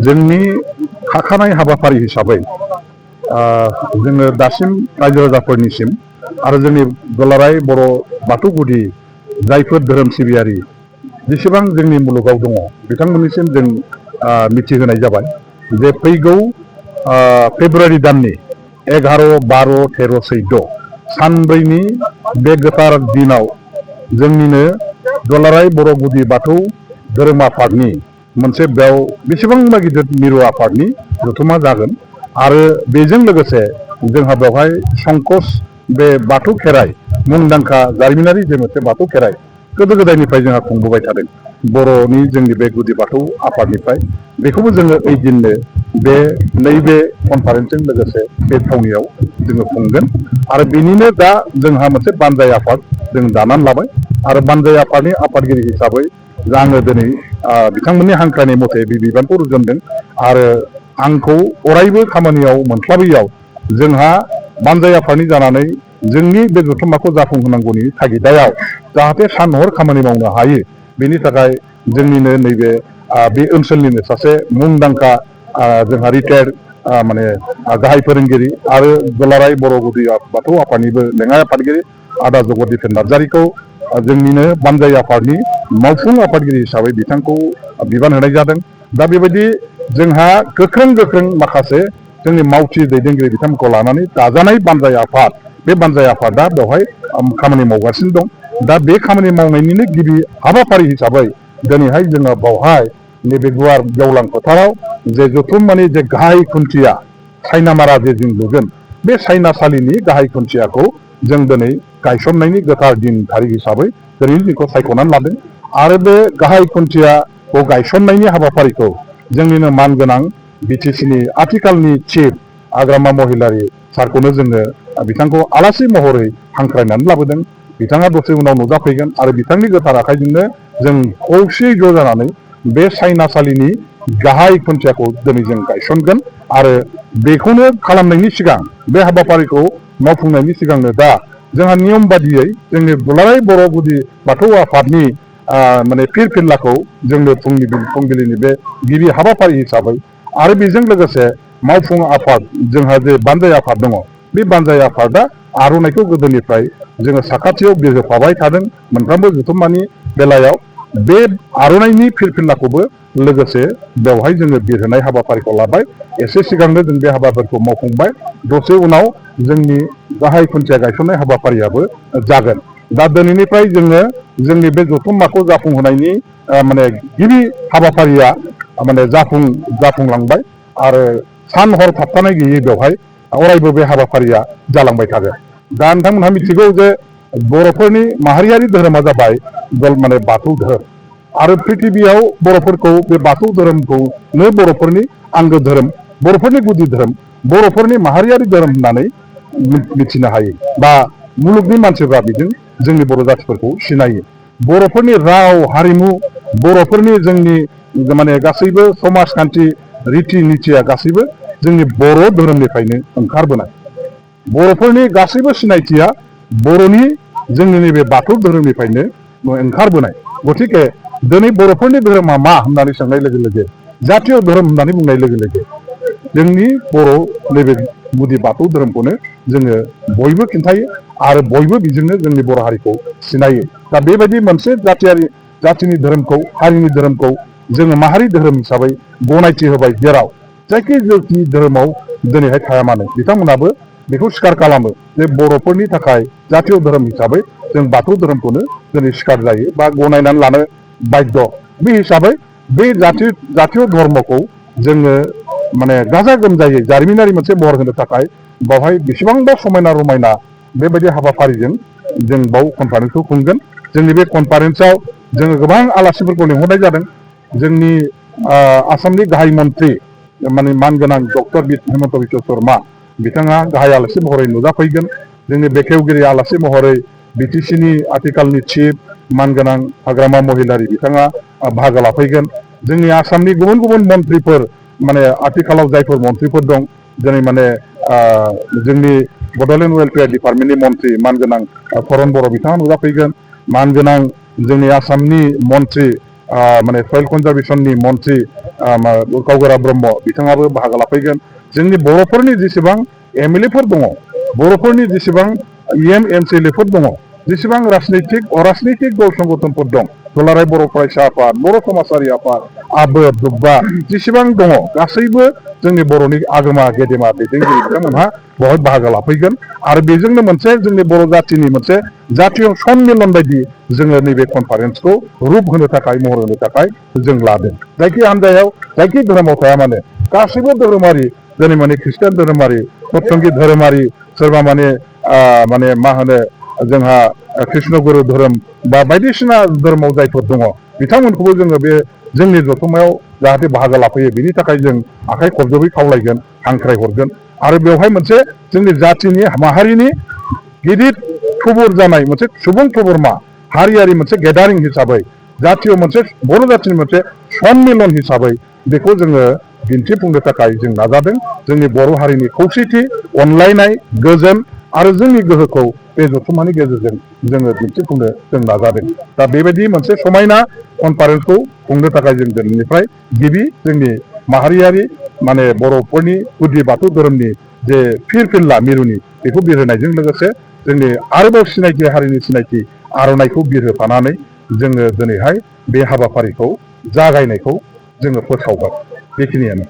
जोंनि खाखानाय हाबाफारि हिसाबै जोङो दासिम रायजो राजाफोरनिसिम आरो जोंनि दुलाराय बर' बाथौ गुदि जायफोर धोरोम सिबियारि जेसेबां जोंनि मुलुगाव दङ बिथांमोननिसिम जों मिथिहोनाय जाबाय जे फैगौ फेब्रुवारि दाननि 11, 12, 13, 14 सानब्रैनि बे गोथार दिनाव जोंनिनो दुलाराय बर' गुदि बाथौ धोरोम आफादनि मोनसे बेयाव बेसेबांबा गिदिर मिरु आफादनि जथुमा जागोन आरो बेजों लोगोसे जोंहा बेवहाय संकस बे बाथौ खेराइ मुंदांखा जारिमिनारि जे मोनसे बाथौ खेराइ गोदो गोदायनिफ्राय जोंहा खुंबोबाय थादों बर'नि जोंनि बे गुदि बाथौ आफादनिफ्राय बेखौबो जोङो ओइ दिननो बे नैबे कनफारेन्सजों लोगोसे बे थावनियाव जोङो खुंगोन आरो बेनिनो दा जोंहा मोनसे बानजाय आफाद जों दानानै लाबाय आरो बानजाय आफादनि आफादगिरि हिसाबै आङो दिनै बिथांमोननि हांख्रायनाय मथे बे बिबानखौ रुजुनदों आरो आंखौ अरायबो खामानियाव मोनस्लाबैयाव जोंहा बानजाय आफादनि जानानै जोंनि बे जथुम्माखौ जाफुंहोनांगौनि थागिदायाव जाहाथे सान हर खामानि मावनो हायो बेनि थाखाय जोंनिनो नैबे बे ओनसोलनिनो सासे मुंदांखा जोंहा रिटायार्ड माने गाहाय फोरोंगिरि आरो दुलाराय बर' गुदि बाथौ आफादनिबो लेङाइ आफादगिरि आदा जगत नार्जारिखौ जोंनिनो बानजाय आफादनि मावफुं आफादगिरि हिसाबै बिथांखौ बिबान होनाय जादों। दा बेबायदि जोंहा गोख्रों माखासे जोंनि मावथि दैदेनगिरि बिथांमोनखौ लानानै दाजानाय बानजाय आफाद बे बानजाय आफादा बेवहाय खामानि मावगासिनो दं। दा बे खामानि मावनायनिनो गिबि हाबाफारि हिसाबै दिनैहाय जोङो बावहाय नैबे गुवार गेवलां फोथाराव जे जथुम्मानि जे गाहाय खुन्थिया सायनामारा जे जों लुगोन बे सायनासालिनि गाहाय खुन्थियाखौ जों दिनै गायसननायनि गोथार दिन थारिख हिसाबै दिनै जोंखौ सायख'नानै लादों आरो बे गाहाय खुन्थियाखौ गायसननायनि हाबाफारिखौ जोंनिनो मानगोनां बिटिसिनि आथिखालनि चिफ आग्रामा महिलारि सारखौनो जोङो बिथांखौ आलासि महरै हांख्रायनानै लाबोदों। बिथाङा दसे उनाव नुजाफैगोन आरो बिथांनि गोथार आखाइजोंनो जों खौसेयै ज' जानानै बे सायनासालिनि गाहाय खुन्थियाखौ दिनै जों गायसनगोन आरो बेखौनो खालामनायनि सिगां बे हाबाफारिखौ मावफुंनायनि सिगांनो दा जोंहा नियम बादियै जोंनि दुलाराय बर' गुदि बाथौ आफादनि माने फिरफिलाखौ जोंनो फुंबिलिनि बे गिबि हाबाफारि हिसाबै आरो बेजों लोगोसे मावफुं आफाद जोंहा जे बानजाय आफाद दङ बे बानजाय आफादा आर'नाइखौ गोदोनिफ्राय जोङो साखाथियाव बिरहोफाबाय थादों मोनफ्रोमबो जथुम्मानि बेलायाव बे आर'नाइनि फिरफिलाखौबो लोगोसे बेवहाय जोङो बिरहोनाय हाबाफारिखौ लाबाय। एसे सिगांनो जों बे हाबाफारिखौ मावफुंबाय दसे उनाव जोंनि गाहाय खुन्थिया गायसननाय हाबाफारियाबो जागोन। दा दिनैनिफ्राय जोङो जोंनि बे जथुम्माखौ जाफुंहोनायनि माने गिबि हाबाफारिया माने जाफुंलांबाय आरो सान हर थाबथानाय गैयै बेवहाय अरायबो बे हाबाफारिया जालांबाय थागोन। दा नोंथांमोनहा मिथिगौ जे बर'फोरनि माहारियारि धोरोमा जाबाय माने बाथौ धोरोम आरो प्रिथिबियाव बर'फोरखौ बे बाथौ धोरोमखौनो बर'फोरनि आंगो धोरोम बर'फोरनि गुदि धोरोम बर'फोरनि माहारियारि धोरोम होननानै मिथिनो हायो बा मुलुगनि मानसिफ्रा बिजों जोंनि बर' जाथिफोरखौ सिनायो। बर'फोरनि राव हारिमु बर'फोरनि जोंनि माने गासैबो समाजखान्थि रिथि निथिया गासैबो जोंनि बर' धोरोमनिफ्रायनो ओंखारबोनाय। बर'फोरनि गासैबो सिनायथिया बर'नि जोंनि नैबे बाथौ धोरोमनिफ्रायनो ओंखारबोनाय। गतिके दिनै बर'फोरनि धोरोमा मा होननानै सोंनाय लोगो लोगो जातीय धोरोम होननानै बुंनाय लोगो लोगो जोंनि बर' नैबे गुदि बाथौ धोरोमखौनो जोङो बयबो खिन्थायो आरो बयबो बेजोंनो जोंनि बर' हारिखौ सिनायो। दा बेबायदि मोनसे जाथिनि धोरोमखौ हारिनि धोरोमखौ जोङो माहारि धोरोम हिसाबै गनायथि होबाय जेराव जायखि धोरोमाव दिनैहाय थाया मानो बिथांमोनाबो बेखौ स्वीकार खालामो जे बर'फोरनि थाखाय जातीय धोरोम हिसाबै जों बाथौ धोरोमखौनो दिनै स्वीकार जायो बा गनायनानै लानो बाध्य। बे हिसाबै बे जातीय धर्मखौ जोङो माने गाजा गोमजायै जारिमिनारि मोनसे महर होनो थाखाय बावहाय बेसेबांबा समायना रमायना बेबायदि हाबाफारिजों जों बाव कनफारेन्सखौ खुंगोन। जोंनि बे कनफारेन्सआव जोङो गोबां आलासिफोरखौ लिंहरनाय जादों। जोंनि आसामनि गाहाय मन्त्रि माने मानगोनां डक्टर हिमन्त बिश्व शर्मा बिथाङा गाहाय आलासि महरै नुजाफैगोन। जोंनि बेखेवगिरि आलासि महरै बिटिसिनि आथिखालनि चिफ मानगोनां हाग्रामा महिलारि बिथाङा बाहागो लाफैगोन। जोंनि आसामनि गुबुन गुबुन मन्थ्रिफोर माने आथिखालाव जायफोर मन्थ्रिफोर दं दिनै माने जोंनि बड'लेण्ड वेलफेयार डिपार्टमेन्टनि मन्थ्रि मानगोनां करन बर' बिथाङा नुजाफैगोन। मानगोनां जोंनि आसामनि मन्थ्रि माने सयल कनजारभेसननि मन्त्रि उरखाव ब्रह्म बिथाङाबो बाहागो लाफैगोन जोंनि बर'फोरनि जेसेबां एमएलएफोर दङ बर'फोरनि जेसेबां एमसिएलएफोर दङ जेसेबां अराजनैतिक दल संगठनफोर दं दुलाराय बर' फरायसा आफाद बर' समाजारि आफाद आबोद दुब्बा जेसेबां दङ गासैबो जोंनि बर'नि आगोमा गेदेमा दैदेनगिरि बिथांमोनहा बेवहाय बाहागो लाफैगोन आरो बेजोंनो मोनसे जोंनि बर' जाथिनि मोनसे जातीय सन्मिलन बायदि जोङो नैबे कनफारेन्सखौ रुप होनो थाखाय महर होनो थाखाय जों लादों जायखि हान्जायाव जायखि धोरोमाव थाया माने गासैबो धोरोमारि दिनै माने ख्रिस्टान धोरोमारि सतसंगि धोरोमारि सोरबा माने मा होनो जोंहा कृष्ण गुरु धोरोम बा बायदिसिना धोरोमाव जायफोर दङ बिथांमोनखौबो जोङो बे जोंनि जथुम्मायाव जाहाथे बाहागो लाफैयो बिनि थाखाय जों आखाइ खबजबै खावलायगोन हांख्राय हरगोन आरो बेवहाय मोनसे जोंनि जातिनि माहारिनि गिदिर थुबुर जानाय मोनसे सुबुं थुबुरमा हारियारि मोनसे गेदारिं हिसाबै जातीय मोनसे बर' जातिनि मोनसे सन्मिलन हिसाबै बेखौ जोङो दिन्थिफुंनो थाखाय जों नाजादों जोंनि बर' हारिनि खौसेथि अनलायनाय गोजोन आरो जोंनि गोहोखौ बे जथुम्मानि गेजेरजों जोङो दिन्थिफुंनो जों नाजादों दा बेबायदि मोनसे समायना कनफारेन्सखौ खुंनो थाखाय जों दिनैनिफ्राय गिबि जोंनि माहारियारि माने बर'फोरनि गुदि बाथौ धोरोमनि जे फिरफिल्ला मिरुनि बेखौ बिरहोनायजों लोगोसे जोंनि आरोबाव सिनायथि हारिनि सिनायथि आर'नाइखौ बिरहोफानानै जोङो दिनैहाय बे हाबाफारिखौ जागायनायखौ जोङो फोसावगोन बेखिनियानो